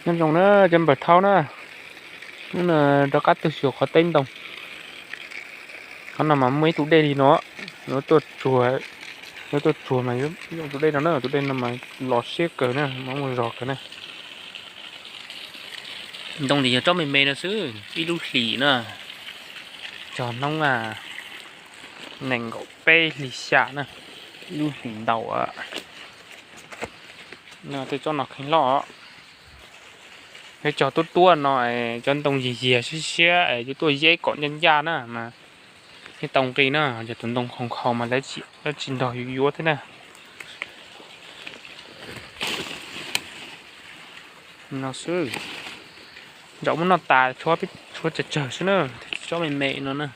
Nyob zoo na cov npawg thaub na, hnub no rov qab tuaj xyuas qhov teb ntoo. Qhov no mas muaj ib tug dej li no, yuav tuaj tsuag, yuav tuaj tsuag mas yuav tus dej no na, tus dej no mas los siab kawg na, mas muaj zog kawg na. Ntoo ces yog tsob me me no xwb, ib lub hlis na, cog hnub nees nkaum peb hlis xya na, ib lub hlis ntau. Tej tsob no kheev hlob, yog cog tuab tuab no, cov ntoo yiag yiag siab siab es yuav tuaj yeb kom ncaj ncaj na mas thiaj tau nqi na, yog tus ntoo nkhaus nkhaus mas lawv tsis nrog yus yuav thiab na. No xwb, ntsaum muab noj tas, tshuav tsawg tsawg xwb na, tsob me me no na.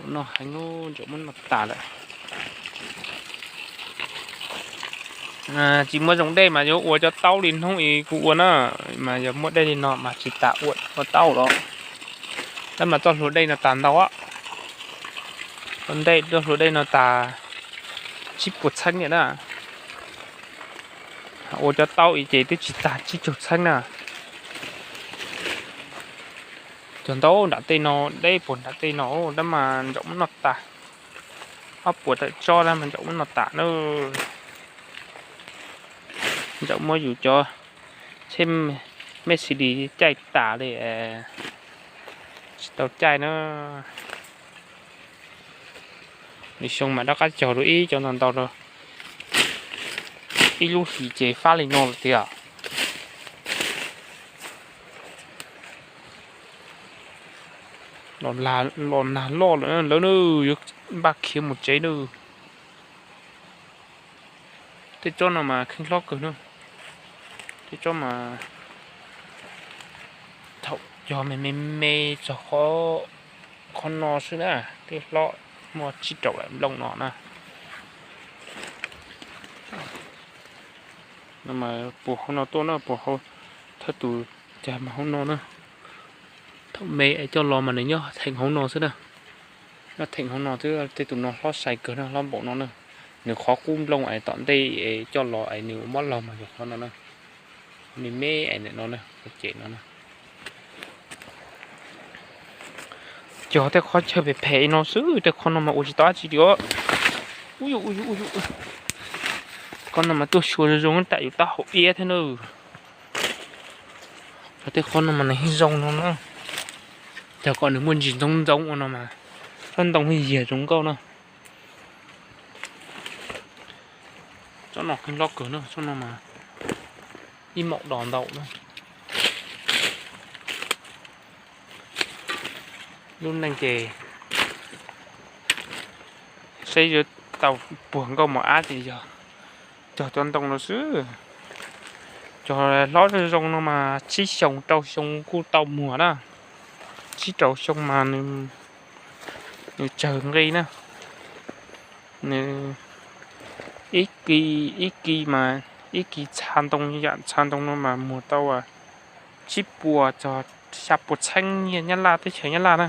Noj heev, ntsaum muab noj tas lawm. Tsis muaj zoo dej mas yuav ua cov taub li hnub ib kuv ua na, mas yog muaj dej li no mas tsis tas ua taub los. Tab mas txoj hlua dej no tas ntau, txoj dej, txoj hlua dej no tas tsib puas txheeb niam na. Ua cov taub ib ces twb tsis tas tsib caug txheeb na. Cog ntau nram tej no, deb puag nram tej no, tab mas ntsaum muab noj tas. Ob puas tawm tsob tab mas ntsaum muab noj tas na. Ntsaum muab yus cov tsheb me xi di caij tas li, tsis tau caij na. Lwm xyoo mas rov qab cog dua ib cov ntau ntau rau, ib lub hlis ces fab li no lawm tiag. Los nag loj lawm lawv na, yuav npaj khiav mus tsev na. Tej tsob no mas kheev hlob kawg na. Tej tsob mas thaum cog me me me txog qhov no xwb na, twb hlob muaj tsib rau lawm nplooj no na. No mas puag hauv no tuaj na, puag hauv thawj tus cag mas hauv no na. Thaum me es coj los mas nws nyob theem hauv no xwb na. Nyob theem hauv no xwb, tej tus no hlob sai kawg na, hlob npaum no na. Nws qhov qub nplooj es tom ntej es coj los es nws ua mob laug mas yog qhov no na. Me me es ntawm no na, qhov ceg no na. Cog tej qhov chaw phem phem no xwb, tej qhov no mas ua tsis tau dab tsi li os. Qhov no mas tuaj xyuas zoo zoo tam yus taub hau iab thiab na. Cog tej qhov no mas nws yeej zoo no na. Cog kom nws muaj ntsis ntxoov ntxoov ua no mas tsob ntoo yeej yiag zoo nkauj na. Tsob no kheev hlob kawg na, tsob no mas ib maum dos ntau na. Lub neej ces saib yuav tau puag nkauj mos ab ces yog cog cov ntoo no xwb. Cog hlob zoo zoo no mas tsib xyoos rau xyoo kuj tau muag na. Tsib rau xyoo mas nws tsawg nqi na. Nws ib kis, ib kis mas, ib kis txha ntoo, yam txha ntoo no mas muag tau tsib puas txog xya puas txheeb nyiaj Nyab Laj, teb chaws Nyab Laj na.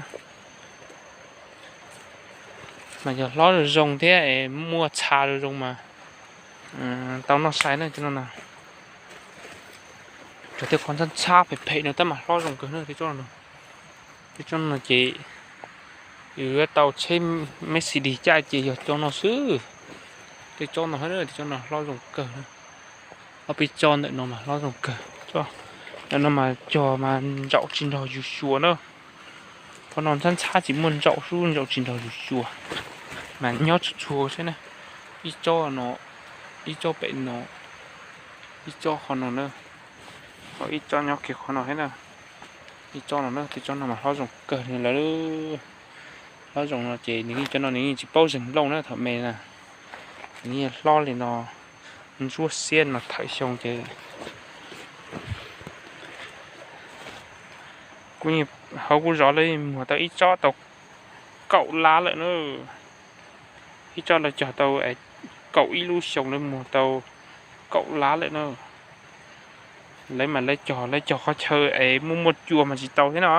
Mas yog hlob zoo zoo thiab es muaj txha zoo zoo mas tau noj sai na cov no na. Cog tej qhov ntxhab ntxhab phem phem no tab mas hlob zoo kawg na. Tej tsob no ces yuav tau tsheb Mercedes caij ces yog cov no xwb. Tej tsob no, tej tsob no hlob zoo kawg na. Ob peb tsob ntawm no mas hlob zoo kawg. Ntawm no mas cog mas ntsaum tsis nrog yus xyuas na. Qhov no ntxhab ntxhab tsis muaj ntsaum, sub ntsaum tsis nrog yus xyuas, mas nyob txhua txhua xwb na. Ib tsob no, ib tsob pem no, ib tsob qhov no na, ho ib tsob nyob kiag qhov no thiab na. Ib tsob no na, tej tsob no mas hlob zoo kawg li lawm. Hlob zoo no ces nws yeej, cov no nws yeej tsis paub zeeg nplooj na, thaum me na. Nws yeej hlob li no, ntsuab xiab no thawm xyoo ces kuv, hauv kuv zov lawv muag tau ib tsob tau kaum lab lawm na. Ib tsob lawv cog tau kaum ib lub xyoo lawv muag tau kaum lab lawm na. Lawv mas lawv cog, lawv cog qhov chaw es muaj muaj cua mas tsis tau thiab no.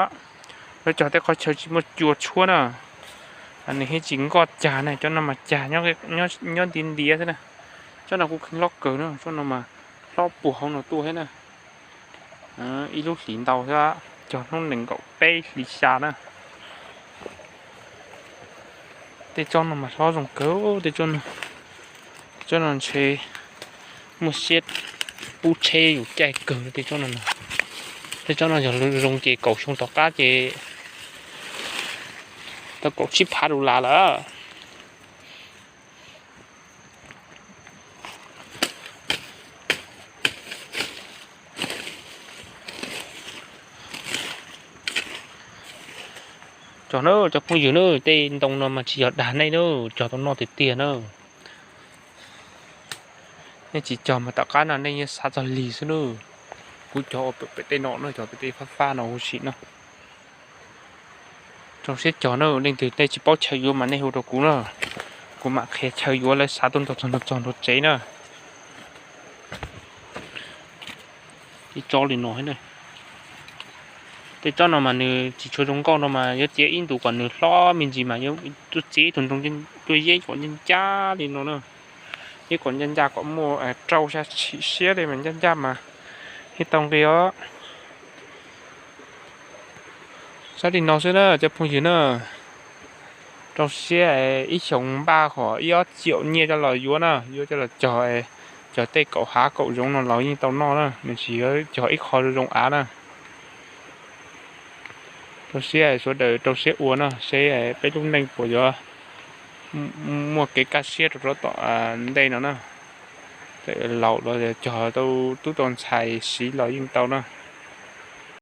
Lawv cog tej qhov chaw tsis muaj cua tshuab na, nws thiaj tsis nkoj cag na. Cov no mas cag nyob ntiav ntiav xwb na. Tsob no kuj kheev hlob kawg na, tsob no mas hlob puag hauv no tuaj thiab na. Ib lub hlis ntau xwb, cog hnub nees nkaum peb hli xya na. Tej tsob no mas hlob zoo kawg, tej tsob no, tsob no ntshe muaj siab pub tsheb yus caij kawg tej tsob no. Tej tsob no yog zoo ces kaum xyoo tom qab ces tau kaum tsib phav dollar lawm. Cog na cov phooj ywg na, tej ntoo no mas tsis yog dag nej na, cog tau noj tiag tiag na. Nej tsis cog mas tom qab no nej yeej xav txog lig xwb na. Kuv cog ua pem tej no na, cog pem tej fab fab no huv si na. Rau siab cog na, leej twg tej tsis paub chaw yuav mas nej hu rau kuv na, kuv mam qhia chaw yuav lawv xav tuaj ntog txog ntog txog nrog tsev na. Ib tsob li no, tej tsob no mas nws tsis tshua zoo nkauj no mas yuav txiav ib ntus kom nws hlob me ntsis mas yuav tuaj txiav ib tug ntoo tuaj yeb kom ncaj ncaj li no na. Yeb kom ncaj ncaj kom muaj rau xya chim siab li mas ncaj ncaj mas thiaj tau nqi os. Saib li no xwb na cov phooj ywg na. Rau siab ib xyoos npaj kom ib ob txiaum nyiaj coj los yuav na, yuav coj los cog, cog tej kaum hav kaum zoov no los yeej tau noj na, nws tsis yog cog ib qho zoo av na. Rau siab sawv daws rau siab ua na, seb peb lub neej puas yuav muaj kev kaj siab rau tom ntej no na. Laus los cog tau tub tau ntxhais siv los yeej tau na.